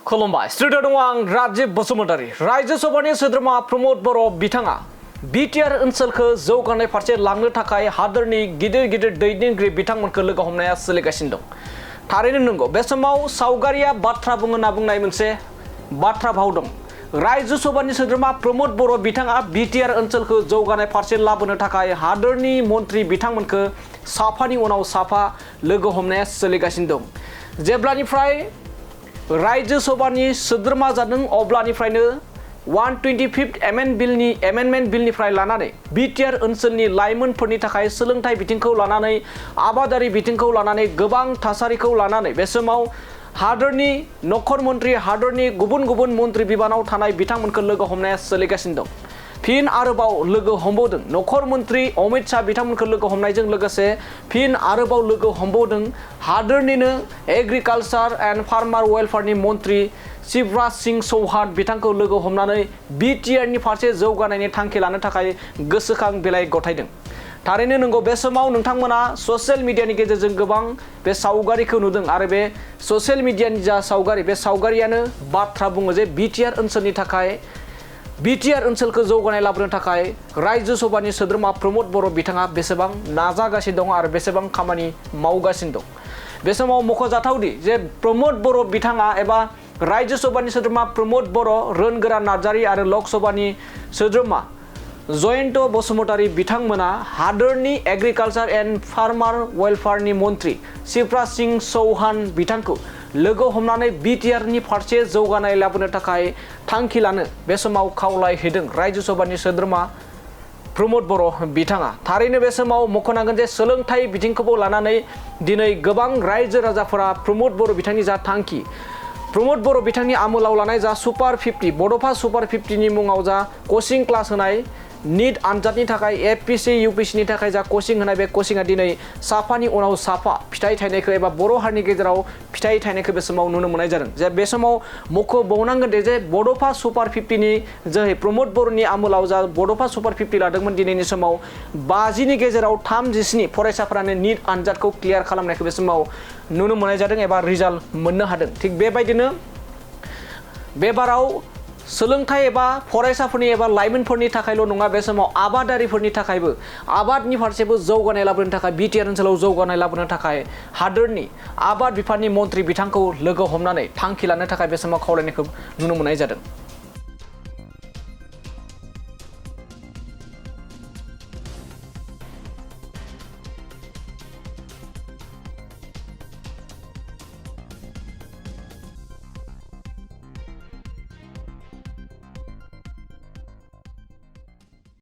खुलुमबाय स्टुडिअ दङ आं राजीब बसुमतारी राज्य सभानि सोद्रोमा प्रमोद बर' बिथाङा बिटिआर ओनसोलखौ जौगानाय फारसे लांनो थाखाय हादोरनि गिदिर गिदिर दैदेनगिरि बिथांमोनखौ लोगो हमनाया सोलिगासिनो दं। थारैनो नंगौ बे समाव सावगारिया बाथ्रा बुङो होनना बुंनाय मोनसे बाथ्रा भाव दं। राज्य सभानि सोद्रोमा प्रमोद बर' बिथाङा बिटिआर ओनसोलखौ जौगानाय फारसे लाबोनो थाखाय हादोरनि मन्त्रि बिथांमोनखौ साफानि उनाव साफा लोगो हमनाया सोलिगासिनो दं। जेब्लानिफ्राय राज्य सभानि सोद्रोमा जादों अब्लानिफ्रायनो 125th एमेन्डमेन्ट बिलनिफ्राय लानानै बिटिआर ओनसोलनि लाइमोनफोरनि थाखाय सोलोंथाइ बिथिंखौ लानानै आबादारि बिथिंखौ लानानै गोबां थासारिखौ लानानै बे समाव हादोरनि नखर मन्त्रि हादोरनि गुबुन गुबुन मन्त्रि बिबानाव थानाय बिथांमोनखौ लोगो हमनाया सोलिगासिनो दं। फिन आरोबाव लोगो हमबावदों नखर मन्त्रि अमित शाह बिथांमोनखौ लोगो हमनायजों लोगोसे फिन आरोबाव लोगो हमबावदों हादोरनिनो एग्रिकालचार एन्ड फार्मार वेलफेयारनि मन्त्रि शिवराज सिंह चौहान बिथांखौ लोगो हमनानै बिटिआरनि फारसे जौगानायनि थांखि लानो थाखाय गोसोखां बिलाइ गथायदों। थारैनो नंगौ बे समाव नोंथांमोना ससियेल मिडियानि गेजेरजों गोबां बे सावगारिखौ नुदों आरो बे ससियेल मिडियानि जा सावगारि बे सावगारियानो बाथ्रा बुङो जे बिटिआर ओनसोलनि थाखाय बिटिआर ओनसोलखौ जौगानाय लाबोनो थाखाय राज्य सभानि सोद्रोमा प्रमोद बर' बिथाङा बेसेबां नाजागासिनो दं आरो बेसेबां खामानि मावगासिनो दं। बे समाव मख'जाथावदि जे प्रमोद बर' बिथाङा एबा राज्य सभानि सोद्रोमा प्रमोद बर' रोनगोरा नार्जारी आरो लक सभानि सोद्रोमा जयन्त बसुमतारी बिथांमोना हादोरनि एग्रिकालचार एन्ड फार्मार वेलफेयारनि मन्त्रि शिवराज सिंह चौहान बिथांखौ लोगो हमनानै बिटिआरनि फारसे जौगानाय लाबोनो थाखाय थांखि लानो बे समाव खावलायहैदों राज्य सभानि सोद्रोमा प्रमोद बर' बिथाङा। थारैनो बे समाव मख'नांगोन जे सोलोंथाइ बिथिंखौबो लानानै दिनै गोबां रायजो राजाफोरा प्रमोद बर' बिथांनि जा थांखि प्रमोद बर' बिथांनि आमोलाव लानाय जा सुपार 50 बड'फा सुपार 50नि मुङाव जा कचिं क्लास होनाय नीट आनजादनि थाखाय एपीसी यूपीसीनि थाखाय जा कचिं होनाय बे कचिंआ दिनै साफानि उनाव साफा फिथाइ थायनायखौ एबा बर' हारिनि गेजेराव फिथाइ थायनायखौ बे समाव नुनो मोननाय जादों। जे बे समाव मख'बावनांगोन दे जे बड'फा सुपार 50नि जोहै प्रमोद बर'नि आमोलाव जा बड'फा सुपार 50 लादोंमोन दिनैनि समाव 50नि गेजेराव 37 फरायसाफोरानो नीट आनजादखौ क्लियार खालामनायखौ बे समाव नुनो मोननाय जादों एबा रिजाल्ट मोननो हादों। थिग बेबायदिनो बे बाराव सोलोंथाइ एबा फरायसाफोरनि एबा लाइमोनफोरनि थाखायल' नङा बे समाव आबादारिफोरनि थाखायबो आबादनि फारसेबो जौगानाय लाबोनो थाखाय बिटिआर ओनसोलाव जौगानाय लाबोनो थाखाय हादोरनि आबाद बिफाननि मन्त्रि बिथांखौ लोगो हमनानै थांखि लानो थाखाय बे समाव खावलायनायखौ नुनो मोननाय जादों।